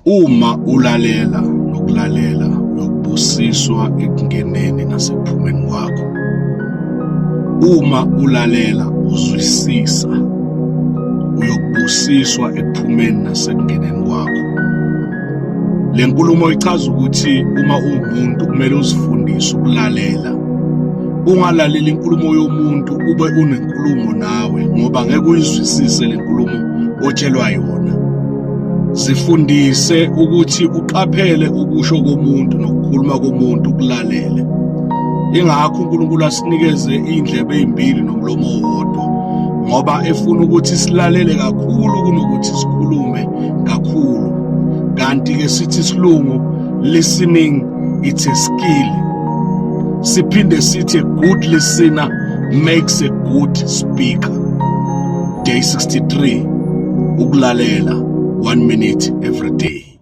Uma ulalela nokulalela uyokubusiswa ekungeneni nasekuphumeni kwakho. Uma ulalela uzwisisa uyokubusiswa ekuphumeni nasekungeneni kwakho. Le nkulumo ichaza ukuthi uma uwumuntu kumele uzifundise ukulalela. Ungalaleli inkulumo yomuntu ube unenkulumo nawe ngoba ngeke uyizwisise le nkulumo otshelwa yona. Zifundise ukuthi uqaphele ukusho komuntu nokukhuluma komuntu ukulalele. Ingakho uNkulunkulu asinikeze indlebe ezimbili nomlomo owodwa ngoba efuna ukuthi silalele kakhulu kunokuthi sikhulume kakhulu. Kanti ke sithi isilungu listening it's a skill. Siphinde sithi a good listener makes a good speaker. Day 63 ukulalela 1 minute every day.